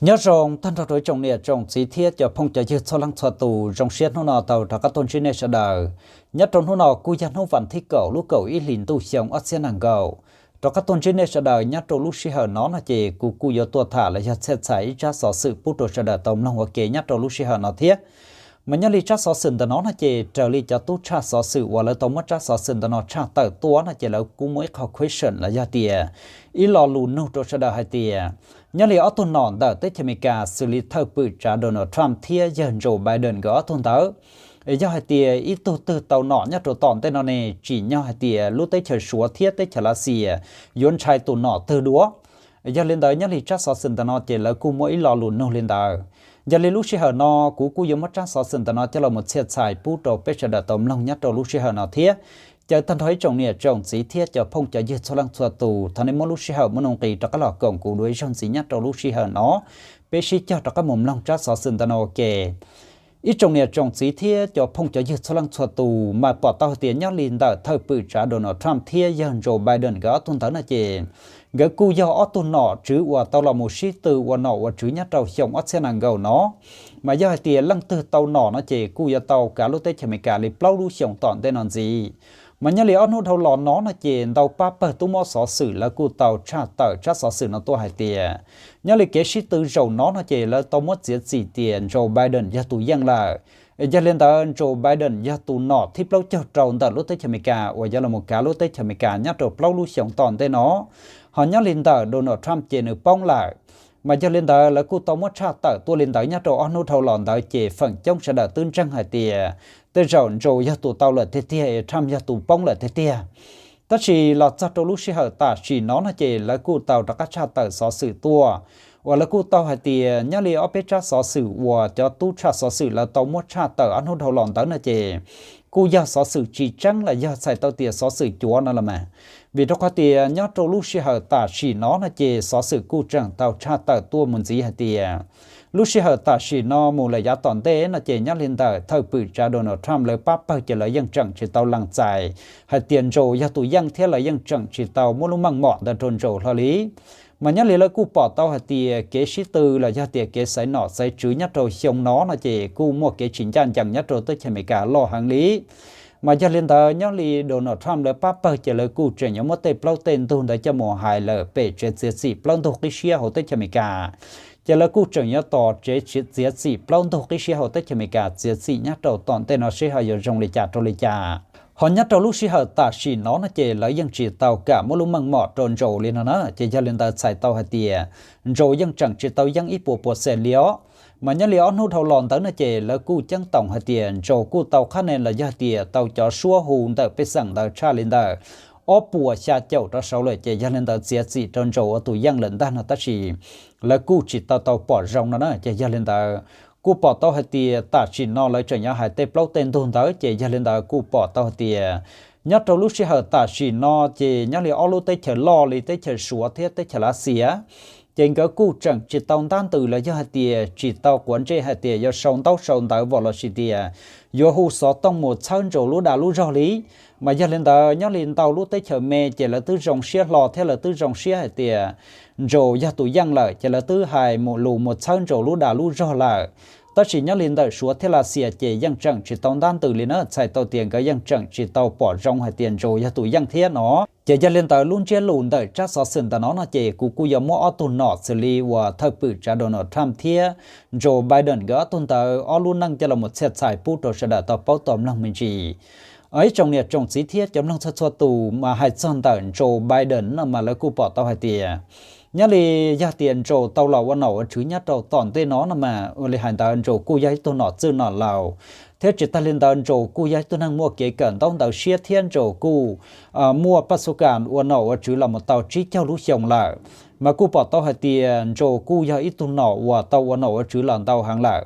Nyob zoo tag nrho rau ib tsoom niam tsoom txiv thiab cov phooj cov ywg txhua leej txhua tus, zoo siab hnub no tau rov qab tuaj ntsib nej sawv daws. Nyob rau hnub no kuj yog hnub vas thib kaum lub kaum ib hlis ntuj xyoo ob txhiab nees nkaum. Rov qab tuaj ntsib nej sawv daws nyob rau lub sij hawm no no ces kuv kuj yuav tuaj tham los yog txhiaj txhais ib tsab xov xwm pub rau sawv daws tau mloog ua ke nyob rau lub sij hawm no thiab. Mas nyob li tsab xov xwm ntawm no no ces raws li cov tub tshaj xov xwm uas lawv tau muab tsab xov xwm ntawm no tshaj tawm tuaj no ces lawv kuj muaj ib qho question los yog tias ib lo lus nug rau sawv daws hais tias, nyob li ob tug nom ntawm teb chaws Amelikas xws li thawj pwm tsav Donald Trump thiab yawg Joe Biden nkawd ob tug ntawd, es yog hais tias ib tug twg tau nom nyob rau tom ntej no ne, tsim nyog hais tias lub teb chaws Suav thiab teb chaws Lav Xias yuav ntshai tus nom twg dua? Yog li ntawd nyob li tsab xov xwm ntawm no ces lawv kuj muaj ib lo lus nug li ntawd. Yog li lub sij hawm no kuv kuj yuav muab tsab xov xwm ntawm no coj los mus txhiaj txhais pub rau peb sawv daws tau mloog nyob rau lub sij hawm no thiab. Caw tag nrho ib tsoom niam tsoom txiv thiab cov phooj cov ywg txhua leej txhua tus thov nej muab lub sij hawm muaj nuj nqis rov qab los koom kuv dua ib zaug ntxiv nyob rau lub sij hawm no, peb sib cog rov qab mus mloog tsab xov xwm ntawm no ua ke. Ib tsoom niam tsoom txiv thiab cov phooj cov ywg txhua leej txhua tus, mas pom tau hais tias nyob li ntawm thawj pwm tsav Donald Trump thiab yawg Joe Biden nkawd ob tug ntawd no ces nkawd kuj yog ob tug nom tswv uas tau los mus sib tw ua nom ua tswv nyob rau xyoo ob txhiab nees nkaum no. Mas yog hais tias leej twg tau nom no ces kuj yuav tau kav lub teb chaws Amelikas li plaub lub xyoos tom ntej no ntxiv. Mas nyob li ob hnub dhau los no no ces ntau pab pawg tub mob xov xwm lawv kuj tau tshaj tawm tsab xov xwm no tuaj hais tias, nyob li kev sib tw zaum no no ces lawv tau muab txiav txim tias Joe Biden yog tus yeej lawm. Yog li ntawd Joe Biden yog tus nom thib plaub caug rau ntawm lub teb chaws Amelikas uas yuav los mus kav lub teb chaws Amelikas nyob rau plaub lub xyoos tom ntej no. Ho nyob li ntawm Donald Trump ces nws poob lawm. Mas yog li ntawd lawv kuj tau muab tshaj tawm tuaj li ntawd nyob rau ob hnub dhau los ntawd ces feem coob sawv daws twb ntseeg hais tias tej zaum Joe yog tus tau lawm tiag tiag es Trump yog tus poob lawm tiag tiag. Tab sis los txog rau lub sij hawm tam sim no no ces lawv kuj tau rov qab tshaj tawm xov xwm tuaj uas lawv kuj tau hais tias nyob li ob peb tsab xov xwm uas cov tub tshaj xov xwm lawv tau muab tshaj tawm ob hnub dhau los ntawd no ces kuj yog xov xwm tsis tseeb los yog txhais tau tias xov xwm cuav no los mas. Vim rau qhov tias nyob rau lub sij hawm tam sim no no ces xov xwm kuj tseem tau tshaj tawm tuaj mus ntxiv hais tias lub sij hawm tam sim no mus lawm yav tom ntej no ces nyob li ntawm thawj pwm tsav Donald Trump lawv pab pawg ces lawv yeej tseem tsis tau lees txais hais tias Joe yog tus yeej thiab lawv yeej tseem tsis tau muab lub meej mom ntawd rau Joe hlo li. Mas nyob li lawv kuj pom tau hais tias kev sib tw los yog tias kev xaiv nom xaiv tswv nyob rau xyoo no no ces kuj muaj kev tsis ncaj ncees nyob rau teb chaws Amelikas loj heev li. Mas yog li ntawd nyob li Donald Trump lawv pab pawg ces lawv kuj tseem yuav muab tej plaub tej ntug ntawd coj mus hais lawm pem tsev txiav txim plaub ntug qib siab hauv teb chaws Amelikas. Ces lawv kuj tseem yuav tos tsev txiav txim plaub ntug qib siab hauv teb chaws Amelikas txiav txim nyob rau tom ntej no seb ho yuav zoo li cas rau li cas. Ho nyob rau lub sij hawm tam sim no no ces lawv yeej tsis tau kam muab lub meej mom rau Joe li no na, ces yog li ntawd txhais tau hais tias Joe yeej tseem tsis tau yeej ib puas puas xees li os. Mas nyob li ob hnub dhau los ntawd no ces lawv kuj ceeb toom hais tias Joe kuj tau qhab nen los yog tias tau cov suab hu ntawm pej xeem ntawd tshaj li ntawm ob puas xya caum rov saud lawm, ces yog li ntawd txiav txim rau Joe ua tus yeej lawm ntag no, tab sis lawv kuj tsis tau tau pom zoo no na, ces yog li ntawd kuj pom tau hais tias tam sim no lawv tseem yuav hais tej plaub tej ntug ntawd, ces yog li ntawd kuj pom tau hais tias nyob rau lub sij hawm tam sim no ces nyob li ob lub teb chaws loj li teb chaws Suav thiab teb chaws Lav Xias, ces nkawd kuj tseem tsis tau ntab ntws los yog hais tias tsis tau quav ntsej hais tias yuav sau ntaub sau ntawv vom los sis tias yuav hu xov tooj mus txhawb Joe lub dag lub zog li. Mas yog li ntawd nyob li ntau lub teb chaws me ces lawv twb zoo siab hlo thiab lawv twb zoo siab hais tias Joe yog tus yeej lawm, ces lawv twb hais mus lus mus txhawb Joe lub dag lub zog lawm. Tab sis nyob li ntawm Suav thiab Lav Xias ces yeej tseem tsis tau ntab ntws li na, txhais tau tias nkawd yeej tseem tsis tau pom zoo hais tias Joe yog tus yeej thiab no. Ces yog li ntawd lub ntsiab lus ntawm tsab xov xwm ntawm no no ces kuv kuj yuav muab ob tug nom xws li uas thawj pwm tsav Donald Trump thiab Joe Biden nkawd ob tug ntawd ob lub neej coj los txhiaj txhais pub rau sawv daws tau paub tau mloog me ntsis. Ib tsoom niam tsoom txiv thiab cov mloog txhua txhua tus, mas hais txog ntawm Joe Biden no mas lawv kuj pom tau hais tias nyob li yog tias Joe tau los ua nom ua tswv nyob rau tom ntej no no mas ua li hais ntawd Joe kuj yog ib tug nom txwj nom laus, thiab tsis tag li ntawd Joe kuj yog ib tug neeg muaj kev kawm ntaub ntawv siab thiab Joe kuj muaj paj xub kas ua nom ua tswv los mus tau tsib caug lub xyoo lawm. Mas kuj pom tau hais tias Joe kuj yog ib tug nom uas tau ua nom ua tswv los ntau heev lawm.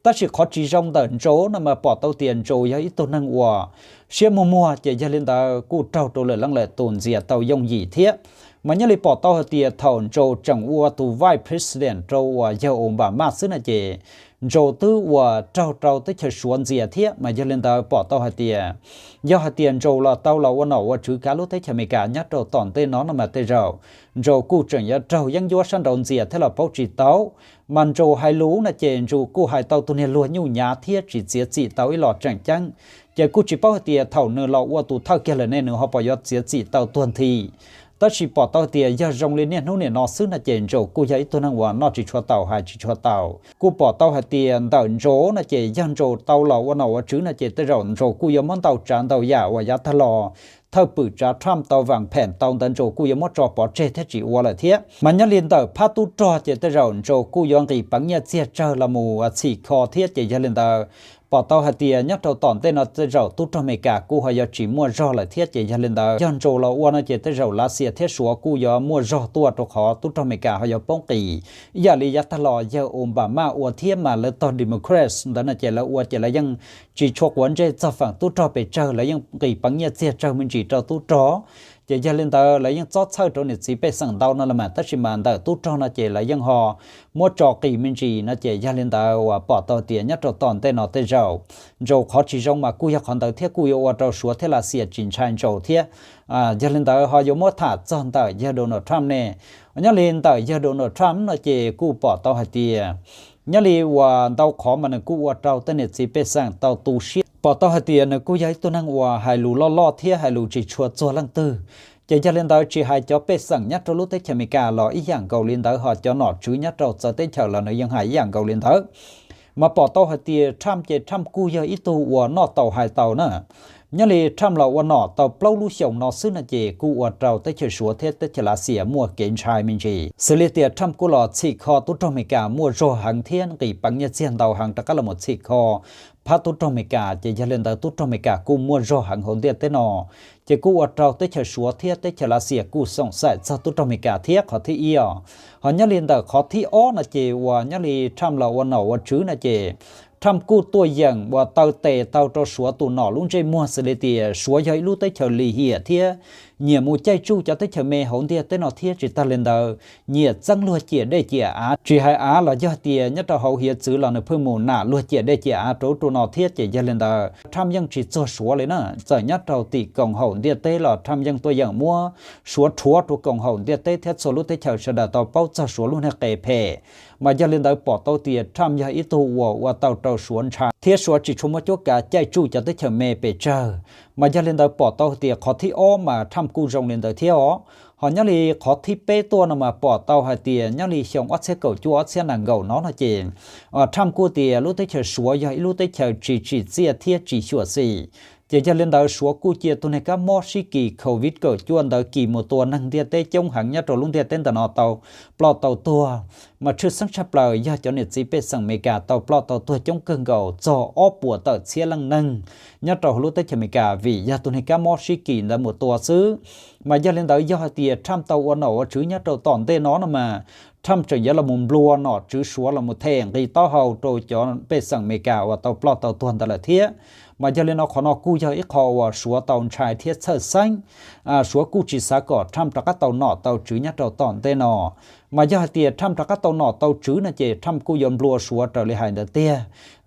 Tab sis qhov tsis zoo ntawm Joe no mas pom tau tias Joe yog ib tug neeg uas siab muag muag, ces yog li ntawd kuj raug rau lwm leej lwm tus ntxias tau yooj yim thiab. Mas nyob li pom tau hais tias thaum Joe tseem ua tus vice president rau uas yawg Obama xwb na ces Ntsau twb uas raug rau teb chaws Suav ntxias thiab, mas yog li ntawd pom tau hais tias yog hais tias Ntsau los tau los ua nom ua tswv kav lub teb chaws Amelikas nyob rau tom ntej no no mas tej zaum Ntsau kuj tseem yuav raug yeeb ncuab sab nraud ntxias thiab los paub tsis tau. Mas Ntsau hais lus no ces Ntsau kuj hais tau tus niag luag nyuj nyav thiab tsis txiav txim tau ib los tseem ceeb. Ces kuj tsis paub hais tias thaum nws los ua tus thawj kiag lawm ne nws ho puas yuav txiav txim tau tuag nthi. Tab sis pom tau hais tias yog zoo li niaj hnub nim no xwb no ces Ntsau kuj yog ib tug neeg uas noj tsis tshua taus hais tsis tshua taus. Kuj pom tau hais tias ntawm Ntsau no ces yog Ntsau tau los ua nom ua tswv no ces tej zaum Ntsau kuj yuav muab ntau tsav ntau yam uas yav tag los thawj pwm tsav Trump tau vam phem tau ntawd Ntsau kuj yuav muab tso pov tseg thiab tsis ua lawm thiab. Mas nyob li ntawm phab tub rog ces tej zaum Ntsau kuj yuav nqis peev nyiaj txiag tsawg los mus txhim kho thiab. Ces yog li ntawd pom tau hais tias nyob rau tom ntej no tej zaum tub rog Amelikas kuj ho yuav tsis muaj zog lawm thiab. Ces yog li ntawd yog Ntsau los ua no ces tej zaum Lav Xias thiab Suav kuj yuav muaj zog tuaj rau qhov tub rog Amelikas ho yuav poob qis ib yam li yav tag los yawg Obama ua thiab. Mas lawv tog Democrats ntawd no ces lawv ua ces lawv yeej tsis tshua quav ntsej txog feem tub rog pes tsawg, lawv yeej nqis peev nyiaj txiag tsawg me ntsis rau tub rog. Ces yog li ntawd lawv yeej txob txhawj rau niam txiv pej xeem ntau no los mas, tab sis mas ntawm tub rog no ces lawv yeej ho muab tso qis me ntsis no. Ces yog li ntawd uas pom tau tias nyob rau tom ntej no tej zaum Ntsau qhov tsis zoo mas kuj yog qhov ntawd thiab kuj yuav ua rau Suav thiab Lav Xias tsis ntshai Ntsau thiab. Yog li ntawd ho yuav muab tham txog ntawm yawg Donald Trump ne. Nyob li ntawm yawg Donald Trump no ces kuj pom tau hais tias nyob li uas ntau qhov mas nws kuj ua rau tej niam txiv pej xeem tau tu siab. Pom tau hais tias nws kuj yog ib tug neeg uas hais lus loj loj thiab hais lus tsis tshua txuag leej twg. Ces yog li ntawd tsis hais cov pej xeem nyob rau lub teb chaws Amelikas los ib yam nkaus li ntawd, ho cov nom tswv nyob rau txawv teb chaws los nws yeej hais ib yam nkaus li ntawd. Mas pom tau hais tias Trump ces Trump kuj yog ib tug uas noj taus hais taus na. Nyob li Trump los ua nom tau plaub lub xyoos no xwb no ces kuj ua rau teb chaws Suav thiab teb chaws Lav Xias muaj kev ntshai me ntsis. Xws li tias Trump kuj los txhim kho tub rog Amelikas muaj zog heev thiab nqis peev nyiaj txiag ntau heev rov qab los mus txhim kho phab tub rog Amelikas. Ces yog li ntawd tub rog Amelikas kuj muaj zog heev hauv ntiaj teb no. Ces kuj ua rau teb chaws Suav thiab teb chaws Lav Xias kuj xoom xaim txog tub rog Amelikas thiab qhov thib ib os. Ho nyob li ntawm qhov thib ob no ces uas nyob li Trump los ua nom ua tswv no ces Trump kuj tuaj yeem uas taw tes tau rau Suav tus nom lub ntsej muag xws li tias Suav yog ib lub teb chaws lim hiam thiab nyiam mus caij tsuj cov teb chaws me hauv ntiaj teb no thiab. Tsis tag li ntawd nyiam txeeb luag ciam dej ciam av, tsis hais av los yog tias nyob rau hauv hiav txwv los nws pheej mus nam luag ciam dej ciam av rau ub rau no thiab. Ces yog li ntawd Trump yeej tsis txuag Suav li na. Txawm nyob rau tim koom haum ntiaj teb los Trump yeej tuaj yeem muab Suav rhuav rau koom haum ntiaj teb thiab txhua lub teb chaws sawv daws tau paub txog Suav lub niag qe phem. Mas yog li ntawd pom tau tias Trump yog ib tug uas ua tau rau Suav ntshai thiab Suav tsis tshua muaj cuab kav caij tsuj cov teb chaws me pes tsawg. Mas yog li ntawd pom tau tias qhov thib ob mas Trump kuj zoo li ntawd thiab os. Ho nyob li qhov thib peb tuaj no mas pom tau hais tias nyob li xyoo ob txhiab kaum cuaj ob txhiab nees nkaum no no ces Trump kuj tias lub teb chaws Suav yog ib lub teb chaws tsis tsim txiaj thiab tsis xyuam xim. Ces yog li ntawd Suav kuj cia tus niag kab mob sib kis Covid kaum cuaj ntawd kis mus tua neeg ntiaj teb coob heev nyob rau lub ntiaj teb ntawm no tau ploj tau tuag. Mas tshwj xeeb tshaj plaws yog cov niam txiv pej xeem Amelikas tau ploj tau tuag coob kawg nkaus txog ob puas tawm txhiab leej neeg nyob rau hauv lub teb chaws Amelikas vim yog tus niag kab mob sib kis ntawd mus tua xwb. Mas yog li ntawd yog hais tias Trump tau ua nom ua tswv nyob rau tom ntej no no mas Trump tseem yuav los mus nplua nom tswv Suav los mus them nqi taub hau rau cov pej xeem Amelikas uas tau ploj tau tuag ntawd lawm thiab. Mas yog li no qhov no kuj yog ib qho uas Suav tau ntshai thiab txhawj xeeb. Suav kuj tsis xav kom Trump rov qab tau nom tau tswv nyob rau tom ntej no. Mas yog hais tias Trump rov qab tau nom tau tswv no ces Trump kuj yuav nplua Suav raws li hais ntawd tiag.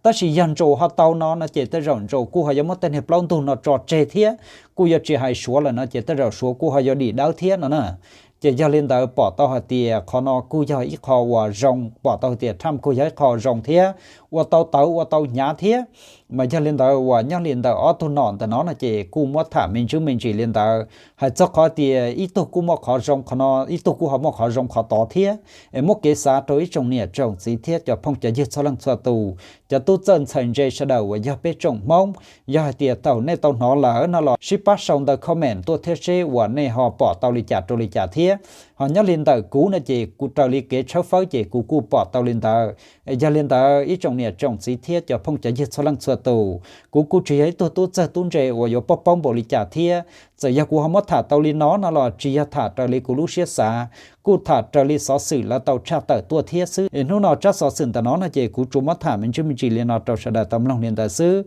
Tab sis yog Ntsau ho tau no no ces tej zaum Ntsau kuj ho yuav muab tej niag plaub ntug no tso tseg thiab, kuj yuav tsis hais Suav lawm no ces tej zaum Suav kuj ho yuav dim dawb thiab no na. Ces yog li ntawd pom tau hais tias qhov no kuj yog ib qho uas zoo, pom tau hais tias Trump kuj yog ib qho zoo thiab, ua tau tawv ua tau hnyav thiab. Mas yog li ntawd uas nyob li ntawm ob tug nom ntawm no no ces kuj muab tham me ntsis me ntsis li ntawd, hais txog qhov tias ib tug kuj muaj qhov zoo qhov no, ib tug kuj ho muaj qhov zoo qhov tod thiab. Es muab kev xav rau ib tsoom niam tsoom txiv thiab cov phooj cov ywg txhua leej txhua tus, cov tub txawj ntxhais ntse sawv daws uas yog peb tsoom Hmoob, yog hais tias thaum nej tau hnov lawm no los sib pab sau ntawv comment tuaj thiab seb uas nej ho pom tau li cas rau li cas thiab. Ho nyob li ntawm kuv no ces kuv raws li kev tshawb fawb ces kuv kuj pom tau li ntawd. Yog li ntawd ib tsoom niam tsoom txiv thiab cov phooj cov ywg txhua leej txhua tus, kuv kuj tsis yog ib tug tub txawg tub ntse uas yuav paub paub npaum li cas thiab. Txawm yog kuv ho muab tham tau li no no los tsis yog tham raws li kuv lub siab xav. kuj tham raws li xov xwm lawv tau tshaj tawm tuaj thiab xwb. Es hnub no tsab xov xwm ntawm no no ces kuv tsuas muab tham me ntsis me ntsis li no rau sawv daws tau mloog li ntawd xwb.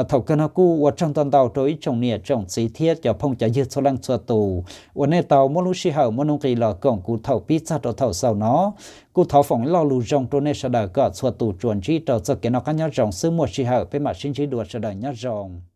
Thaum kawg no kuj ua tsaug ntau ntau rau ib tsoom niam tsoom txiv thiab cov phooj cov ywg txhua leej txhua tus uas nej tau muab lub sij hawm muaj nuj nqis los koom kuv thaum pib txog rau thaum xaus no. Kuj thov foom ib lo lus zoo rau nej sawv daws kom txhua tus tsuas ntsib rau txoj kev noj qab nyob zoo xwb, muaj sij hawm peb mam sib ntsib dua, sawv daws nyob zoo.